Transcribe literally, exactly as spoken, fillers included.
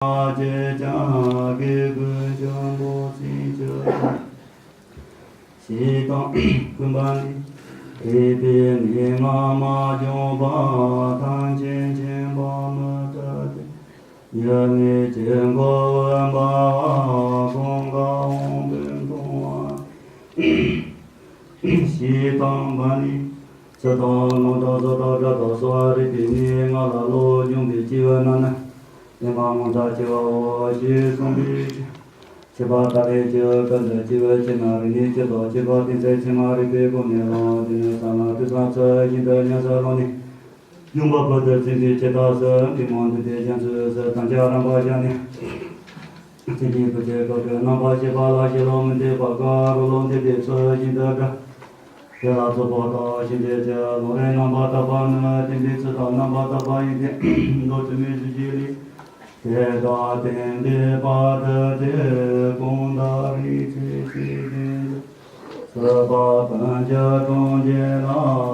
ཅེས་ཀྱང་དགེ་ཀུན་འབྱུང་པོ་ཚིག་བཅུ་དང་། ཞེས་དང་། གུས་པ་ནི། རིག་པའི་གནས་ལྔ་མ་བྱུང་བ་ཐམས་ཅད་མཁྱེན་པ་མི་འདྲ་སྟེ། ཡུལ་མེད་ཀྱི་འགོག་པའི་སྨྲ་བ་གང་ག་འོང་བས་མཐོང་བ། ཞེས་དང་པ་ནི། ཚེ་དང་ལམ་དང་བཟོ་དང་སྒྲ་དང་གསོ་བ་རིག་པའི་གནས་ལྔ་ལ་བློ་སྦྱོང་བའི་སྐྱེས་བུ་རྣམས་ནི། བདེན་པ་ངོ་མཚར་ཆེ་བའོ་ཞེས་གསུངས་པའི་ཕྱིར། ཁྱད་པར་ཏཱ་ལའི་སྐྱེས་བུ་ཀུན་ཏུ་སྐྱེ་བའི་ཕྱིར་ན་རིག་གནས་སྤྱི་དང་སྐྱེ་འགོག་རྟེན་འབྲེལ་ཆེན་ལྔ་རིག་པའི་སྒོ་ནས་བླང་དེ་ནས་བསམ་ལ་དུས་བཟང་ཚུལ་བཞིན་དུ་ཉམས་སུ་བླངས་ནས། སྦྱོང་བ་པོ་དེ་ཚིག་གི་ཇི་ལྟར་སུ་མི་མང་འདུས་ཏེ་རྒྱ་མཚོའི་ཟུར་དང་ཆ་རམ་པ་བཞག་ནས། ཚིག་གི་བུ་ཆེ་ཁོ་གི་རྣམ་པར་ཤེས་པ་ལ་ཤེས་ལོང་མི་འདུས་པ་དགག་རུ་ལོང་འདུས་པའི་ཚུལ་བཞིན་དུ་བསྒྲལ། དེ་ལ་རྫོགས་པ་ལྟ་ཞིང་དེ་ཅི་ལོང་རེ་རྣམ་པར་དག་པ་ནི་བསྟན་པའི་ཚུལ་དང་རྣམ་པར་དག་པ་ཡིན་ཏེ། མདོ་དྲི་མེད་གཟུགས་ཀྱི་ལས། དེ་དག་བསྟན་པའི་བར་དུ་དེ་གང་དག་རིགས་ཆད་ཀྱི་རྒྱུན་དུ། སྲིད་པ་ཀུན་གྱི་གྲོང་ཁྱེར་ལ།